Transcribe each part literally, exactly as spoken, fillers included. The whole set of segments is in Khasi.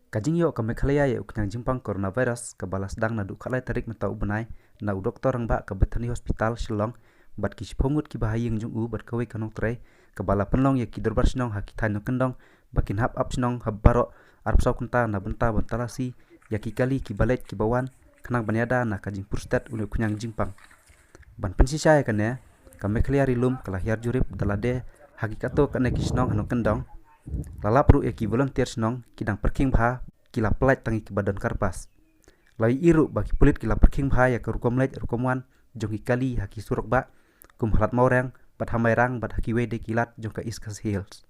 Ka jingïoh ka Meghalaya ïa u khñiang jingpang coronavirus kaba la sdang naduh khatlai tarik mynta u bnai na u doktor rangbah ka Bethany Hospital Shillong bad ki shiphew ngut kiba ha ïing jong u bad kawei ka nongtrei, kaba la pynlong ïa ki dorbar shnong ha ki thaiñ nongkyndong ba kin hap ap shnong ha baroh arphew saw kynta na bynta ban talasi ïa ki kali kiba leit kiba wan khnang ban ïada na ka jingpur stet une u khñiang jingpang. Ban pynshisha ïa kane, ka Meghalaya Ri Lum ka la hiar jurip da lade ha ki katto katne ki shnong ha nongkyndong. La lap ruh ïa ki volunteer shnong ki dang pyrkhing bha, ki la pyllait tang ïa kiba don kyrpad. La ïohi ruh ba ki pulit ki la pyrkhing bha ïa ka rukom leit rukom wan jong ki kali ha ki surok bah, kum ha Lad Mawreng bad ha Mairang bad ha kiwei de ki lad jong ka East Khasi Hills.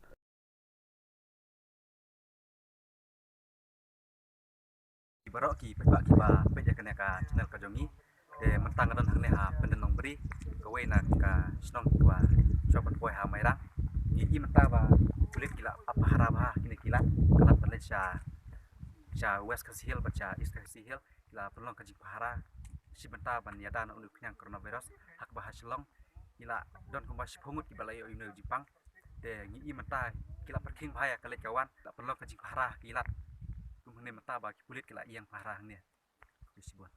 Ki baroh ki paidbah kiba peit ïa kane ka channel ka jong ngi. Te mynta nga don hangne ha Pyndenongbri, kawei na ka shnong kaba shuwa ban poi ha Mairang. Ngi i mynta ba pulit ki la ap pahara bha ha kine ki lad, ka lad ban leit sha, sha West Khasi Hills bad sha East Khasi Hills, ki la pynlong ka jingpahara shi bynta ban ïada na une u khñiang coronavirus, ha kaba ha Shillong ki la don kumba shiphew ngut kiba la ïoh ïa une u jingpang. Te ngi i mynta ki la pyrkhing bha ïa ka leit ka wan, la pynlong ka jingpahara ha ki lad. Kum hangne mynta ba ki pulit ki la ïeng pahara hangne. Te shibun.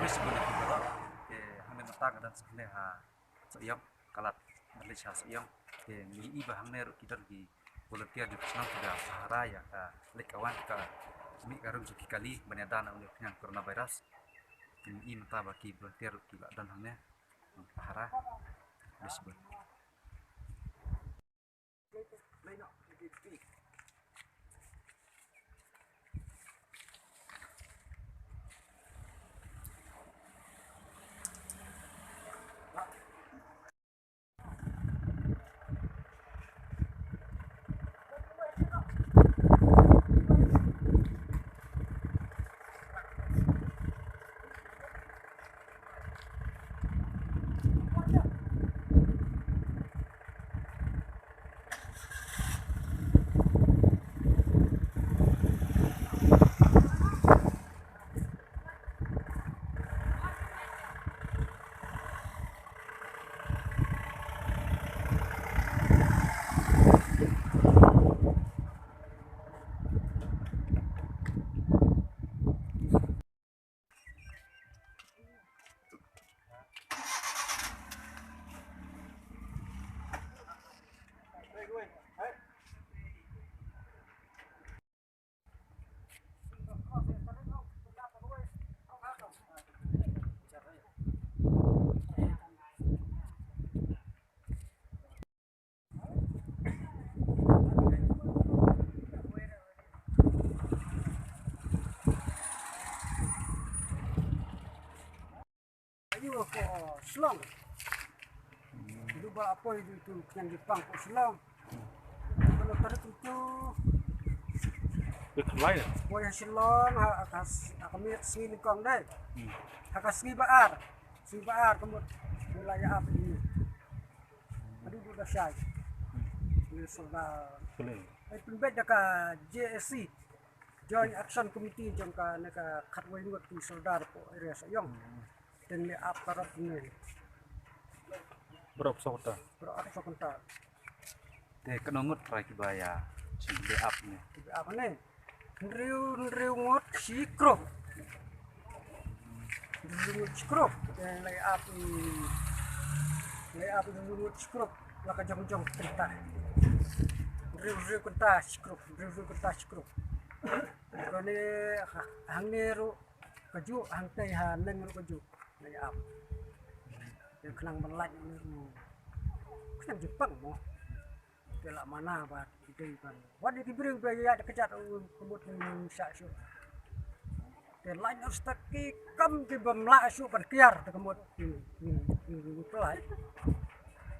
Wis bun ki baroh. Te hangne mynta ka dang sngewleh ha Sohiong, ka lad ban leit sha Sohiong. Te ngi i ba hangne ruh ki don ki volunteer jong ki shnong ki da pahara ïa ka leit ka wan, ka mih ka rung jong ki kali ban ïada na une u khñiang coronavirus. Te ngi i mynta ba ki volunteer ruh ki la don hangne pahara. Wis bun. Ayu ko Shillong. Duba apoi di tu kian di pang ko Shillong. Kalau tarik itu Di khlai. Poi ha Shillong ha ka s-, ha ka miet sngi nyngkong dei. Hmm. Ha ka sngi ba ar. Sngi ba ar ka mut. Mula ïa ap ini. Adu du da shai. Ni sordar. Khlai. Ai pynbeit da ka J A C, Joint Action Committee jong ka, ne ka khatwei ngut ki sordar po area Sohiong. Hmm. Ten le ap karot ne. Baroh arphew saw kynta. Baroh arphew saw kynta. Te katno ngut trai kiba ïa shim kiba ap ne? Kiba ap ne. Hynriew, hynriew ngut shi krup. Hynriew ngut shi krup. Te lei ap, mm, lei ap hynriew ngut shi krup. La ka jong jong kynta. Hynriew, hynriew kynta shi krup. Hynriew, hynriew kynta shi krup. Kane ha-, hangne ruh Ka juh hangtei ha neng ruh ka juh. Nai ap. Ïa khnang ban lait ne u khnang jingpang mo. Te la mana ba ki dei ban wan ïa ki briew ba ïa da ka jat u ka mut ngi shah shuh. Te lait noh stak ki kam ki bym lah shuh ban kiar te ka mut ngi ngi ngi ngi pynlait.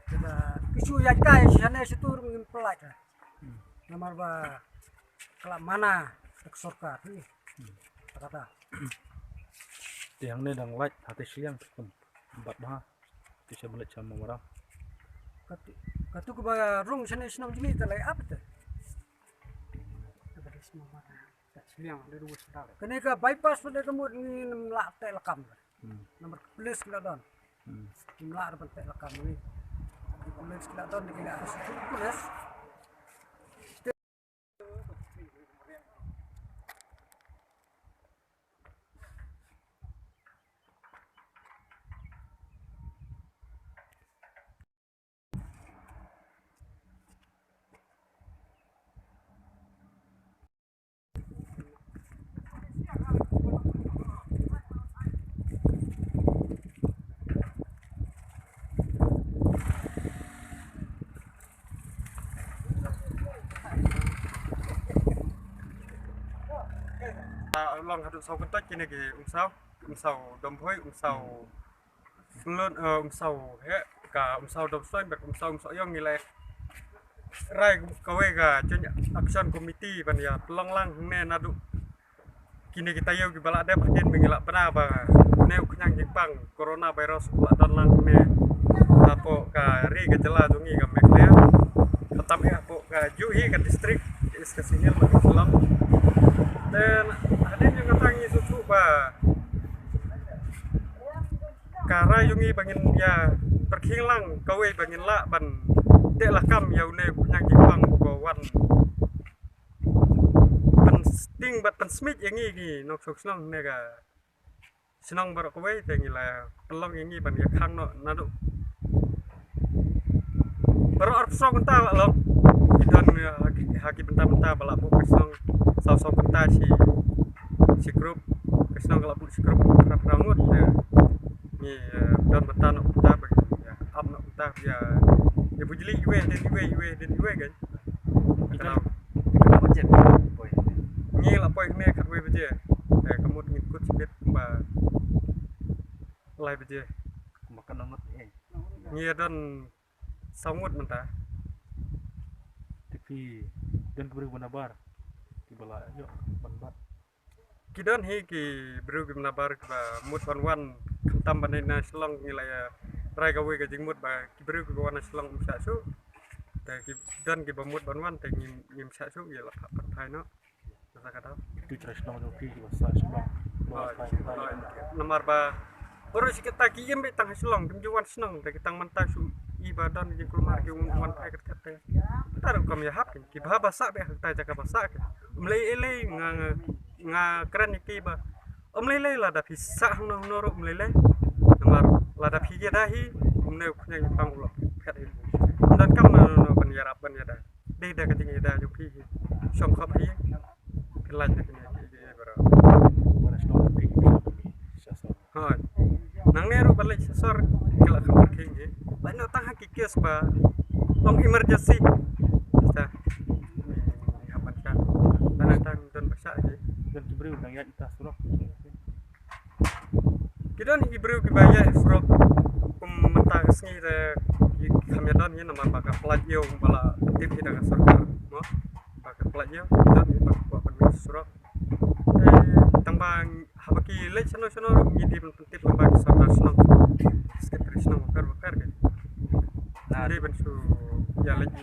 Te ba ki shu ïaid kai shane shatu ruh ngim pynlait. Namar ba ka la mana da ka sorkar hi. Kata. Te hangne dang lait ha te shiliang te kum bat bha. Te sha ban lait sha Mawmarang. Katu katu kaba rung shane shnong jingmih te lai ap te. Kane ka bypass pada ka mut ngim lah te lakam. Hmm. Namar ka police ki la don. Hmm. Ngim lah ban te lakam ngi. Ki police ki la don, ki la ka police. Ah, long haduh saw kyntoit kine ki Umsaw, Umsaw Dombhoi, Umsaw Mlon, eh, Umsaw, he, ka Umsaw Domsoi, bad Umsaw Umsaw Yong ngi la rai kawei ka Joint Action Committee ban ïa pynlong lang hangne naduh kine ki taïew kiba la dep hadien ba ngi la bna ba une u khñiang jingpang coronavirus u la don lang hangne hapoh ka ri ka jylla jong ngi ka Meghalaya. Khamtam eh hapoh ka juh hi ka district, ka East Khasi Hills bad ka Shillong. Te hadien jong kata ngi sngewthuh ba ka rai jong ngi ba ngin ïa pyrkhing lang kawei ba ngin lah ban teh lakam ïa une u khñiang jingpang uba wan pynsting bad pynsmit ïa ngi ki nongshong shnong ne ka shnong baroh kawei, te ngi la pynlong ïa ngi ban ïa khang noh naduh baroh arphew saw kynta la long. Ki don, eh, ha ki, ha ki bynta bynta ba la buh ka shnong saw saw kynta shi, shi group. Ka shnong ka la buh shi group phra phra ngut, eh. Ngi, eh, don bynta noh bynta ba ngi, eh, ap noh bynta ïa, ïa bujli iwei hadien iwei, iwei hadien iwei kan. Ki don, ki don baje poi. Ngi la poi hangne khatwei baje. Eh, ka mut ngin kut shibit kumba lai baje. Kumba ka nongot eh. Ngi don saw ngut mynta. Te phi don ki briew ba nabar kiba la ïoh ban bat? Ki don hi ki briew kiba nabar kiba mut ban wan, khamtam ban ïaid na Shillong. Ngi la ïa rai kawei ka jingmut ba ki briew kiba wan na Shillong ym shah shuh. Te ki don kiba mut ban wan te ngim, ngim shah shuh, ngi la phah pyrthei noh. Namar ba baroh shi katta ki im beit tang ha Shillong, kim ju wan shnong, te ki tang mynta shu i ba don jingkulmar ki wan phai kyrteng te. Mynta ruh kam ïahap ki, ki bha ba sah beit ha kata jaka ba sah ki. Ym lei ei lei nga, nga, nga kren ïa ki ba ym lei lei lada phi sah hangno hangno ruh ym lei lei. Namar lada phi ïada hi, ym ne u khñiang pang u lok phet hi. Ym donkam mano mano ban ïarap ban ïada. Dei da ka jingïada jong phi hi. Shong khop hi. Phi lait na kine ki, ki, ki, baroh. Hooid. Nangne ruh ban leit sha sor ki la kham pyrkhing hi. Lait noh tang ha ki case ba long emergency. Kita. Hap ban shah. Lait noh tang don ba shah hi. Don ki briew dang ïaid mynta surok. Ki don hi ki briew kiba ïaid surok kum mynta ka sngi te ki kham ïadon hi namar ba ka pynlait ïew ba la tip hi da ka sorkar mo. Ba ka pynlait ïew ki don hi ba ka kwah ban ïaid surok. Te tang ba haba ki leit shano shano ruh ngi dei ban pyntip lyngba ki sorkar shnong, secretary shnong bapher bapher ki. Dei ban shu ïa leit